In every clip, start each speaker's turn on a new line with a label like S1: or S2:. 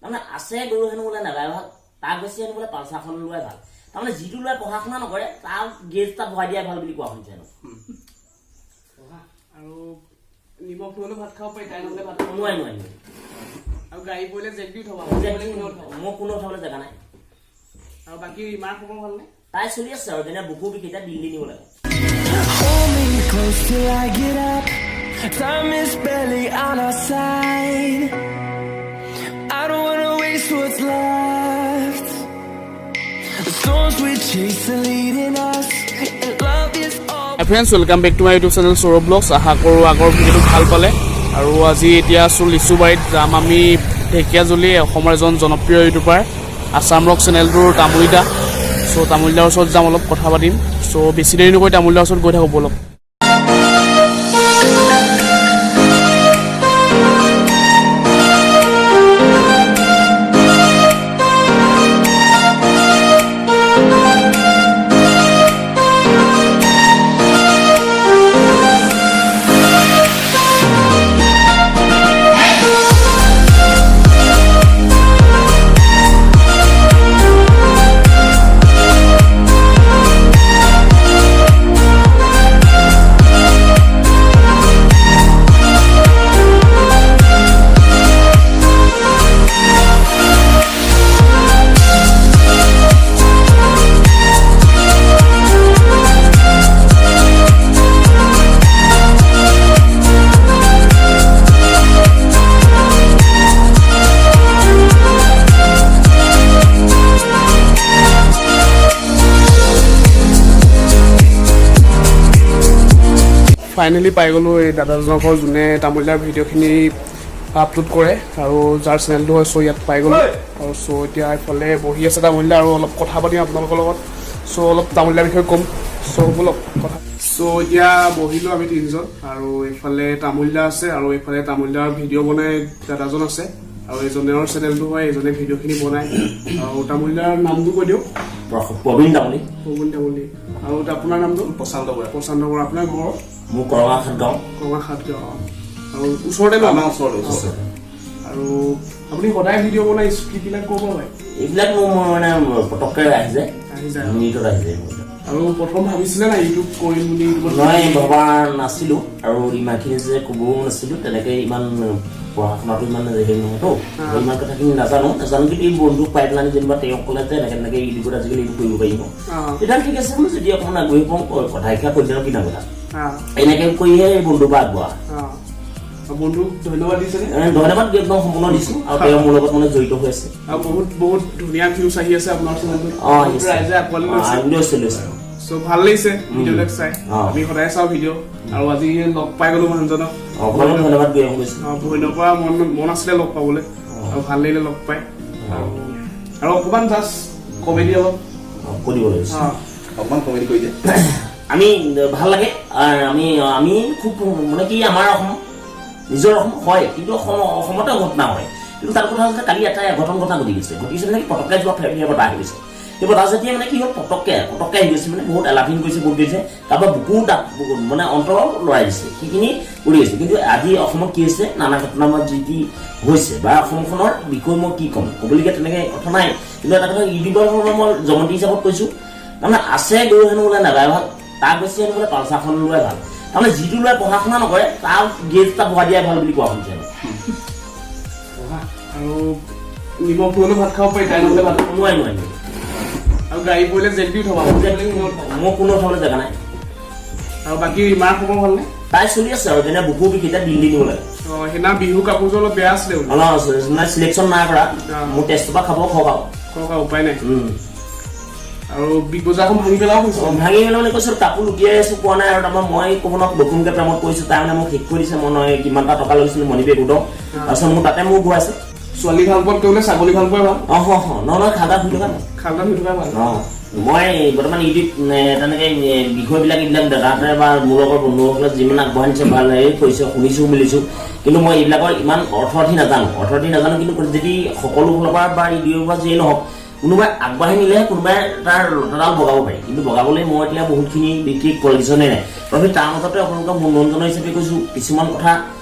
S1: তাৰমানে আছে গৰু হেনো বোলে নাবাই ভাল, তাক বেছি হেনো বোলে পালচাৰখন লোৱাই ভাল। তাৰমানে যিটো লোৱাই পঢ়া শুনা নকৰে তাৰ গেজ এটা ভৰাই দিয়াই ভাল বুলি কোৱা শুনিছে হেনো।
S2: আৰু নিমখ নহ'লেও ভাত খাব পাৰি, তাই নহ'লে ভাত খাব
S1: নোৱাৰি নোৱাৰি।
S2: আৰু গাড়ী পৰিলে জেক দি উঠাব,
S1: মোৰ কোনো উঠাবলৈ জেগা নাই।
S2: আৰু বাকী ৰিমাৰ খবৰ ভালনে?
S1: তাই চলি আছে আৰু যেনে বুকু বিষ, এতিয়া দিল্লী নিব লাগে।
S3: Hold me close till I get up. Time is barely on our side. I don't wanna waste what's left. The storms we chase are leading us, and love is all.
S2: Hi friends, welcome back to my YouTube channel Sourav blogs. আশা কৰোঁ আগৰ ভিডিঅ'টো ভাল পালে। আৰু আজি এতিয়া আছোঁ লিচুবাৰীত, যাম আমি ঢেকীয়াজুলি অসমৰ এজন জনপ্ৰিয় ইউটিউবাৰ আছাম ৰক চেনেলটোৰ তামুলীদা। চ' তামুলীদাৰ ওচৰত যাম, অলপ কথা পাতিম। চ' বেছি দেৰি নকৰি তামুলীদাৰ ওচৰত গৈ থাকোঁ ব'লক। ফাইনেলি পাই গ'লোঁ এই দাদাজনৰ ঘৰ, যোনে তামুলীদাৰ ভিডিঅ'খিনি আপলোড কৰে আৰু যাৰ চেনেলটো হয়। চ' ইয়াত পাই গ'লোঁ আৰু চ' এতিয়া এইফালে বহি আছে তামুলীদা আৰু অলপ কথা পাতিম আপোনালোকৰ লগত। চ' অলপ তামুলীদাৰ বিষয়ে ক'ম। চ' ব'লক কথা। চ' এতিয়া বহিলোঁ আমি তিনিজন আৰু এইফালে তামুলীদা আছে আৰু এইফালে তামুলীদাৰ ভিডিঅ' বনাই দাদাজন আছে আৰু এইজনৰ চেনেলটো হয়, এইজনে ভিডিঅ'খিনি বনায়। আৰু তামুলীদাৰ নামটো কৈ দিয়ক।
S1: প্ৰবীণ তামুলী।
S2: প্ৰবীণ তামুলী। আৰু আপোনাৰ নামটো?
S4: প্ৰশান্ত বৰা।
S2: প্ৰশান্ত বৰা। আপোনাৰ ঘৰ?
S1: মোৰ কৰঙাখাট গাঁও।
S2: কৰঙাখাট গাঁও আৰু ওচৰতে ন?
S4: আমাৰ ওচৰতে, ওচৰতে।
S2: আৰু আপুনি সদায় ভিডিঅ' বনাই, স্ক্ৰিপ্টবিলাক ক'ৰ পৰা পায়?
S1: এইবিলাক মোৰ মানে পটককৈ আহি যায়।
S2: আহি যায়।
S1: মিনিটত আহি যায় মোৰ।
S2: আৰু প্ৰথম ভাবিছিলে নাই ইউটিউব কৰিম বুলি, ইউটিউবত?
S1: মই ভবা নাছিলো আৰু ইমানখিনি যে ক'বও নাছিলো তেনেকে। ইমান পঢ়া শুনাটো ইমান হেৰি নহয়তো, ইমান কথাখিনি নাজানো নাজানো। কিন্তু এই বন্ধুক পাই পেলাই যেনিবা তেওঁ ক'লে যে এনেকে তেনেকে ইউটিউবত আজিকালি এইটো কৰিব পাৰিব। তেতিয়াহ'লে ঠিক আছে বোলো, যদি অকণমান আগ্ৰহী পাওঁ, কথা এষাৰ কৈ দিলে কি ডাঙৰ কথা। এনেকে কৰিহে এই বন্ধুৰ পৰা আগবঢ়া।
S2: আৰু বন্ধুক ধন্যবাদ দিছেনে?
S1: ধন্যবাদ একদম সম্পূৰ্ণ দিছো আৰু তেওঁ মোৰ লগত মানে জড়িত হৈ আছে।
S2: আৰু বহুত বহুত ধুনীয়া ভিউজ আহি আছে আপোনাৰ চেনেলটোত।
S1: অ, আহিছে।
S2: ৰাইজে আঁকোৱালি লৈছে।
S1: লৈছে লৈছে।
S2: চ' ভাল লাগিছে ভিডিঅ'বিলাক চাই। আমি সদায় চাওঁ ভিডিঅ' আৰু আজি লগ পাই গ'লো মানুহজনক।
S1: অ, ঘৰলৈ ধন্যবাদ জ্ঞাপন কৰিছো।
S2: অ, বহুত দিনৰ পৰা মন মন আছিলে লগ পাবলৈ আৰু ভাল লাগিলে লগ পাই। আৰু অকণমান জাষ্ট কমেডি অলপ
S1: কৈ দিব লাগিছে।
S4: অকণমান কমেডি কৰি দিয়ে।
S1: আমি ভাল লাগে। আমি আমি খুব মানে কি, আমাৰ অসম নিজৰ অসম হয়, কিন্তু অসমতে ঘটনা হয়। কিন্তু তাৰ কথা হৈছে, কালি এটা অঘটন ঘটনা ঘটি গৈছে। ঘটিছে মানে কি, পটককে যোৱা ফেমিলিৰ বতাহ আহি গৈছে। সেই বতাহ যেতিয়া মানে কি হ'ল, পটককে পটককে আহি গৈছে, মানে বহুত এলাফিং কৰিছে, বহুত গৈছে, তাৰপৰা বুকু দাঁত মানে অন্তৰ লৰাই দিছে, সেইখিনি কৰি গৈছে। কিন্তু আজি অসমত কি হৈছে, নানা ঘটনা যি যি হৈছে বা অসমখনৰ বিষয়ে মই কি ক'ম, ক'বলগীয়া তেনেকে কথা নাই। কিন্তু এটা কথা, ইউটিউবাৰ মই জমন্তি হিচাপত কৈছোঁ, তাৰমানে আছে গৰু হেনো বোলে নাবাই ভাল, তাক বেছি হেনো বোলে পালচাৰখন লোৱাই ভাল। তাৰমানে যিটো লোৱাই পঢ়া শুনা নকৰে তাৰ গেজ এটা ভৰাই দিয়াই ভাল বুলি কোৱা শুনিছে।
S2: আৰু নিমখ নহ'লেও ভাত খাব পাৰি, তাই নহ'লে ভাত খাব
S1: নোৱাৰি নোৱাৰি।
S2: আৰু গাড়ী পৰিলে জেক দি উঠাব,
S1: মোৰ কোনো উঠাবলৈ জেগা নাই।
S2: আৰু বাকী ৰিমাৰ খবৰ ভালনে?
S1: তাই চলি আছে আৰু যেনে বুকু বিষ, এতিয়া দিল্লী নিব লাগে।
S2: অ, সেইদিনা বিহু কাপোৰযোৰ অলপ বেয়া আছিলে বোলে।
S1: অলপ মানে চিলেকশ্যন নাই কৰা। মোৰ টেষ্টৰ পৰা খাব খাওক আৰু।
S2: কওক আৰু, উপায় নাই। আৰু বিগ বজাৰখন ভাঙি পেলাও কৈছে।
S1: ভাঙি পেলাই মানে কৈছো, কাপোৰ লুটিয়াই আছো, পোৱা নাই। আৰু তাৰপৰা মই ক'ব ন, নতুনকে প্ৰেমত কৰিছো, তাই মানে মোক শেষ কৰি দিছে। মই নহয় কিমানটা টকা লৈছিলো মণি বেগ উদং, তাৰপিছত মোৰ তাতে মোৰ ঘূৰাইছে।
S2: ছোৱালী ভাল পোৱাত কৰিলে ছাগলী ভাল পোৱাই ভাল।
S1: অ হ নহয় নহয়, খাজা শুই থকা নাই।
S2: খালদান হৈ থকা ভাল।
S1: অ, মই বৰ্তমান ইউটিউব তেনেকে বিষয়বিলাক এইবিলাক দাদাহঁতে বা মোৰ লগৰ বন্ধুসকলে যিমান আগবঢ়াই নিছে, ভাল হেৰি কৰিছে, শুনিছো মিলিছো। কিন্তু মই এইবিলাকৰ ইমান অৰ্থ নাজানো, অৰ্থ নাজানো। কিন্তু যদি সকলো ফালৰ পৰা বা ইউটিউবৰ পৰা যিয়ে নহওক, কোনোবাই আগবাঢ়ি নিলেহে কোনোবাই তাৰ লতাডাল বগাব পাৰি। কিন্তু বগাবলৈ মই এতিয়া বহুতখিনি বিশেষ কোৱালিফিকেশ্যনেই নাই। তথাপি তাৰ মাজতে আপোনালোকৰ মনোৰঞ্জন হিচাপে কৈছোঁ, কিছুমান কথা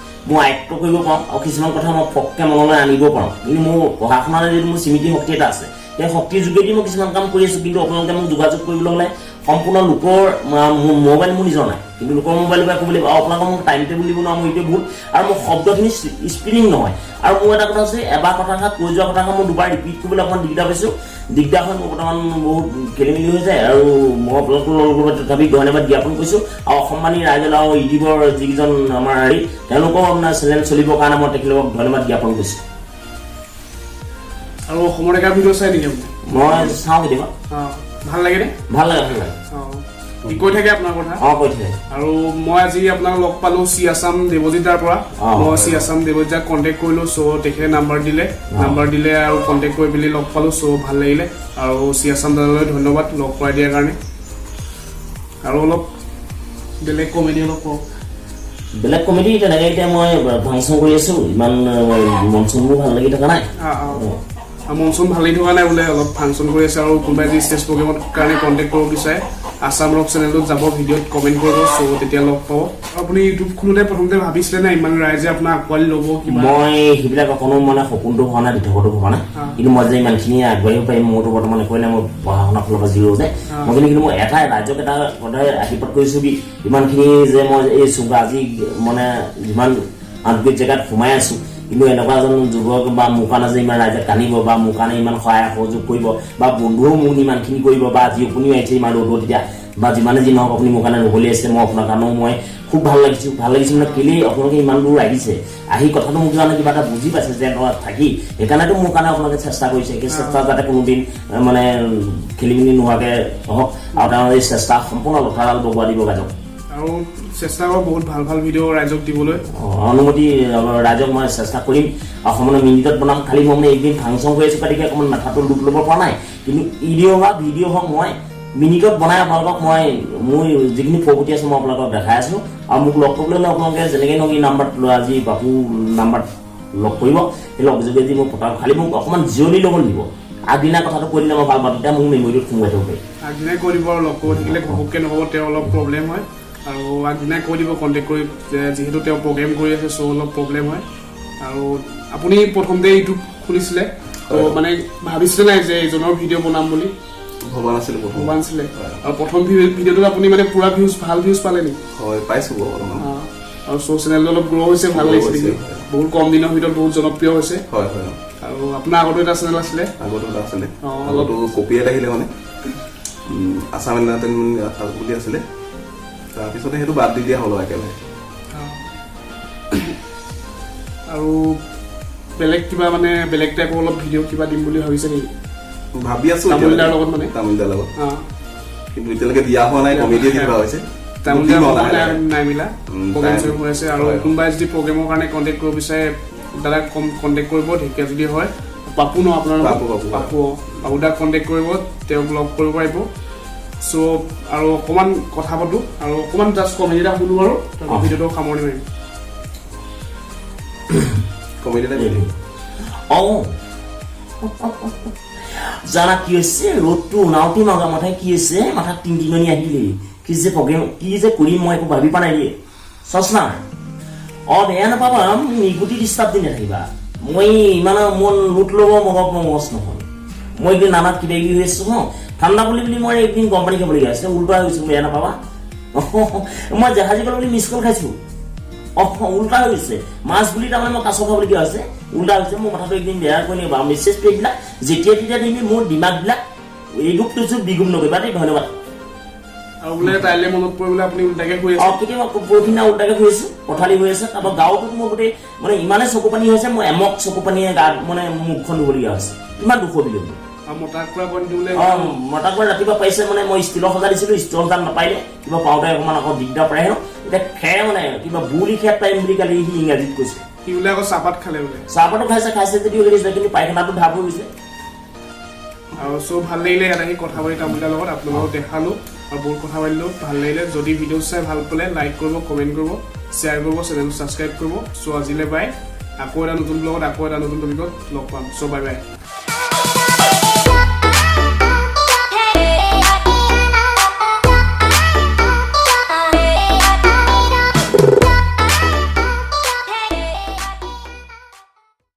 S1: মই আয়ত্ব কৰিব পাৰোঁ আৰু কিছুমান কথা মই ফককৈ মনলৈ আনিব পাৰোঁ। কিন্তু মোৰ পঢ়া শুনাৰ যিটো মোৰ স্মৃতি শক্তি এটা আছে, সেই শক্তিৰ যোগেদি মই কিছুমান কাম কৰি আছোঁ। কিন্তু আপোনালোকে মোক যোগাযোগ কৰিবলৈ হ'লে সম্পূৰ্ণ লোকৰ মোবাইল, মোৰ নিজৰ নাই, কিন্তু লোকৰ মোবাইলৰ পৰা ক'ব লাগিব আৰু আপোনালোকৰ মোক টাইম টেবুল দিব নোৱাৰোঁ। মোৰ এইটোৱে ভুল আৰু মোৰ শব্দখিনি স্পেলিং নহয়। আৰু মোৰ এটা কথা আছে, এবাৰ কথাষাৰ কৈ যোৱা কথাষাৰ মই দুবাৰ ৰিপিট কৰিবলৈ অকণমান দিগদাৰ পাইছোঁ। দিগদাৰ হয়, মোৰ বৰ্তমান বহুত খেলি মেলি হৈ যায়। আৰু মই আপোনালোকৰ লগত তথাপি ধন্যবাদ জ্ঞাপন কৰিছোঁ আৰু অসমবাণী ৰাইজলৈ আৰু ইউটিউবৰ যিকেইজন আমাৰ হেৰি, তেওঁলোকেও আপোনাৰ চেনেল চলিবৰ কাৰণে মই তেখেতলোকক ধন্যবাদ জ্ঞাপন কৰিছোঁ।
S2: আৰু অসমৰ ডেকাৰ ভিডিঅ' চাই নেকি আপুনি?
S1: মই চাওঁ কেতিয়াবা।
S2: অঁ, ভাল লাগেনে?
S1: ভাল লাগে, ভাল লাগে।
S2: অঁ, সি কৈ থাকে আপোনাৰ কথা।
S1: অঁ, কৈ থাকে।
S2: আৰু মই আজি আপোনাক লগ পালো চি আছাম দেৱজিৎ দাৰ পৰা। মই চি আছাম দেৱজিৎ দাক কণ্টেক্ট কৰিলো, চ' তেখেতে নাম্বাৰ দিলে। নাম্বাৰ দিলে আৰু কণ্টেক্ট কৰি পেলি লগ পালো, চ' ভাল লাগিলে। আৰু চি আছাম দাদালৈ ধন্যবাদ লগ কৰাই দিয়াৰ কাৰণে। আৰু অলপ বেলেগ কমেডি অলপ কওক।
S1: বেলেগ কমেডি তেনেকে এতিয়া মই ফাংচন কৰি আছো, ইমান মন চনবোৰ ভাল লাগি থকা নাই।
S2: অঁ, আৰু মন চন ভাল লাগি থকা নাই বোলে, অলপ ফাংচন কৰি আছে। আৰু কোনোবাই যদি ষ্টেজ প্ৰগ্ৰেমৰ কাৰণে কণ্টেক্ট কৰিব বিচাৰে, আছাম ৰক চেনেলটোত যাব, ভিডিঅ'ত কমেণ্ট কৰিব, চ' তেতিয়া লগ পাব। আপুনি ইউটিউব খোলোতে প্ৰথমতে ভাবিছিলে নে ইমান ৰাইজে আপোনাক আঁকোৱালি ল'ব কিবা?
S1: মই সেইবিলাক অকণো মানে সপোনটো হোৱা নাই, দিঠকতো ভবা নাই। কিন্তু মই যে ইমানখিনি আগবাঢ়িব পাৰিম, মোৰতো বৰ্তমান একোৱে নাই, মোৰ পঢ়া শুনাৰ ফালৰ পৰা জিৰ' যে মই। কিন্তু মই এটাই ৰাইজক এটা সদায় আশীৰ্বাদ কৰিছো কি ইমানখিনি যে মই এই চুকা আজি মানে যিমান আঠগিত জেগাত সোমাই আছো, কিন্তু এনেকুৱা এজন যুৱক বা মোৰ কাৰণে যে ইমান ৰাইজে কান্দিব বা মোৰ কাৰণে ইমান সহায় সহযোগ কৰিব বা বন্ধুও মোক ইমানখিনি কৰিব বা আজি আপুনিও আহিছে ইমান ৰ'দত এতিয়া বা যিমানে যি নহওক আপুনি মোৰ কাৰণে ৰ'বলৈ আহিছে, মই আপোনাৰ কাৰণেও মই খুব ভাল লাগিছো। ভাল লাগিছে মানে কেলেই আপোনালোকে ইমান দূৰ আহিছে, আহি কথাটো মোক জানে কিবা এটা বুজি পাইছে যে এনেকুৱা থাকি, সেইকাৰণেতো মোৰ কাৰণে আপোনালোকে চেষ্টা কৰিছে। সেই চেষ্টা যাতে কোনোদিন মানে খেলি মেলি নোহোৱাকৈ হওক আৰু তেওঁৰ এই চেষ্টা সম্পূৰ্ণ লঠাডাল বগোৱা দিব ৰাইজক।
S2: আৰু চেষ্টা কৰক বহুত ভাল ভাল ভিডিঅ' ৰাইজক দিবলৈ।
S1: অনুমতি ৰাইজক মই চেষ্টা কৰিম আৰু সময় মিনিটত বনাম। খালি মই মানে একদিন ফাংচন কৰি আছোঁ, গতিকে অকণমান মাথাটো লোড ল'ব পৰা নাই। কিন্তু ভিডিঅ' বা ভিডিঅ' হওক, মই মিনিটত বনাই আপোনালোকক মই মোৰ যিখিনি প্ৰগতি আছে মই আপোনালোকক দেখাই আছোঁ। আৰু মোক লগ কৰিবলৈ হ'লে আপোনালোকে যেনেকৈ নহওক এই নাম্বাৰত লোৱা, আজি বাপু নাম্বাৰত লগ কৰিব। সেই লগ যোগেদি মোক পতাব, খালি মোক অকণমান জিৰণি ল'ব দিব। আগদিনা কথাটো কৈ দিলে মই ভাল পাওঁ, তেতিয়া মোক মেমৰিটোত সোমোৱাই থ'ব পাৰি।
S2: আগদিনাই কৈ দিব আৰু লগ কৰি থাকিলে ঘপককৈ নহ'ব, তেওঁ অলপ প্ৰব্লেম হয়। আৰু আগদিনাই কৈ দিব কণ্টেক্ট কৰি যে যিহেতু তেওঁ প্ৰগ্ৰেম কৰি আছে, চ' অলপ প্ৰব্লেম হয়। আৰু আপুনি প্ৰথমতে ইউটিউব খুলিছিলে, ত' মানে ভাবিছিলে নাই যে এইজনৰ ভিডিঅ' বনাম বুলি?
S4: ভবা নাছিলো প্ৰথম।
S2: ভবা নাছিলে। আৰু প্ৰথম ভিডিঅ'টোত আপুনি মানে পুৰা ভিউজ, ভাল ভিউজ পালে নেকি?
S4: হয়, পাইছো বাৰু অলপমান।
S2: আৰু চ' চেনেলটো অলপ গ্ৰ' হৈছে, ভাল
S4: Grow
S2: লাগিছে
S4: হৈছে,
S2: দেখি।
S4: হয়।
S2: বহুত কম দিনৰ ভিতৰত বহুত জনপ্ৰিয় হৈছে।
S4: হয় হয়
S2: আৰু আপোনাৰ আগতো এটা চেনেল আছিলে?
S4: আগতো এটা আছিলে।
S2: অলপ।
S4: আগতো কপিৰাইট আহিলে মানে আছাম এণ্টাৰটেইনমেণ্ট বুলি আছিলে। তাৰপিছতে সেইটো বাদ দি দিয়া হ'ল আৰু একেবাৰে।
S2: আৰু বেলেগ কিবা মানে বেলেগ টাইপৰ অলপ ভিডিঅ' কিবা দিম বুলি ভাবিছে নেকি?
S4: ভাবি আছো।
S2: তামুলীদাৰ লগত মানে?
S4: তামুলীদাৰ লগত। কিন্তু এতিয়ালৈকে দিয়া হোৱা নাই, কমেডিয়ে দি থকা হৈছে।
S2: তামুলীদাৰ
S4: দিম আৰু
S2: সময়
S4: লাহে
S2: নাই।
S4: লাহে।
S2: নাই মিলা। প্ৰগ্ৰেম
S4: time-
S2: চগ্ৰেম হৈ আছে আৰু কোনোবাই যদি প্ৰগ্ৰেমৰ কাৰণে কণ্টেক্ট কৰিব বিচাৰে, দাদাক কণ্টেক্ট কৰিব। ঢেকীয়াজুলি হয়, পাপু ন আপোনাৰ নাম?
S4: পাপু, পাপু।
S2: পাপু, অ। পাপু দাক কণ্টেক্ট কৰিব, তেওঁক লগ কৰিব পাৰিব। চ' আৰু অকণমান কথা পাতো আৰু অকণমান জাষ্ট কমেডি এটা শুনো আৰু তাৰপিছত ভিডিঅ'টো সামৰণি মাৰিম।
S4: কমেডি এটা কৰি দিম।
S1: অঁ, জানা কি হৈছে, ৰ'দটো ওলাওঁতে নগা মাথাই কি হৈছে, মাথাত টিংটিঙনি আহিলেই। কি যে প্ৰগ্ৰেম, কি যে কৰিম, মই একো ভাবি পোৱা নাই দিয়ে চচনা। অঁ, বেয়া নাপাবা, মোক নিগুটি ডিষ্টাৰ্ব দি নাথাকিবা। মই ইমান মন লোট ল'ব মগজ মগজ নহয়। মই একদিন নানাত কিবা কিবি হৈ আছো। ঠাণ্ডা বুলি বুলি মই একদিন গৰম পানী খাবলগীয়া হৈছে, উল্টা হৈ গৈছো। বেয়া নাপাবা, মই জাহাজী কল বুলি মিছ কল খাইছো। উল্টা হৈ গৈছে। মাছ বুলি তাৰমানে মই কাছ খাবলগীয়া হৈছে, উল্টা হৈছে। মোৰ মাথাটো একদিন বেয়া কৰি নিবা। মেছেজ পেজবিলাক যেতিয়া তেতিয়া দিবি, মোৰ দিমাগবিলাক এইগুপটো বিগুপ নকৰিবা দেই, ধন্যবাদ।
S2: আৰু বোলে তাইলৈ মনত পৰি বোলে আপুনি উল্টাকে শুই আছে?
S1: কেতিয়াবা পৰহিদিনা উল্টাকে শুই আছো, পথালি হৈ আছে। তাৰপৰা গাঁৱটোত মোৰ গোটেই মানে ইমানে চকু পানী হৈছে, মই এমক চকু পানীয়ে গাত মানে মুখখন ধুবলগীয়া হৈছে, ইমান দুখ বিলম্ব।
S2: আৰু মতা কুকুৰা কণীটো বোলে?
S1: মতা কুকুৰা ৰাতিপুৱা পাইছে, মানে মই ষ্টীলৰ সজা দিছিলো, ষ্টীলৰ সজা নাপাইলে কিবা পাওঁতে অকণমান আকৌ দিগদাৰ পাই হেনো। এতিয়া খেৰ মানে কিবা বুলি খেৰ পাৰিম বুলি কালি সি ইংৰাজীত কৈছে।
S2: সি বোলে আকৌ চাহপাত খালে বোলে?
S1: চাহপাতো খাইছে, খাইছে যদিও লাগিছে, কিন্তু পায়খানাটো ঢাপ হৈ গৈছে।
S2: আৰু চ' ভাল লাগিলে ইয়াত আহি কথা পাতি তামুলীদাৰ লগত, আপোনালোকক দেখালোঁ আৰু বহুত কথা পাতিলোঁ, ভাল লাগিলে। যদি ভিডিঅ' চাই ভাল পালে লাইক কৰিব, কমেণ্ট কৰিব, শ্বেয়াৰ কৰিব, চেনেলটো ছাবস্ক্ৰাইব কৰিব। চ' আজিলৈ বাই। আকৌ এটা নতুন ব্লগত, আকৌ এটা নতুন টপিকত লগ পাম। চ' বাই বাই।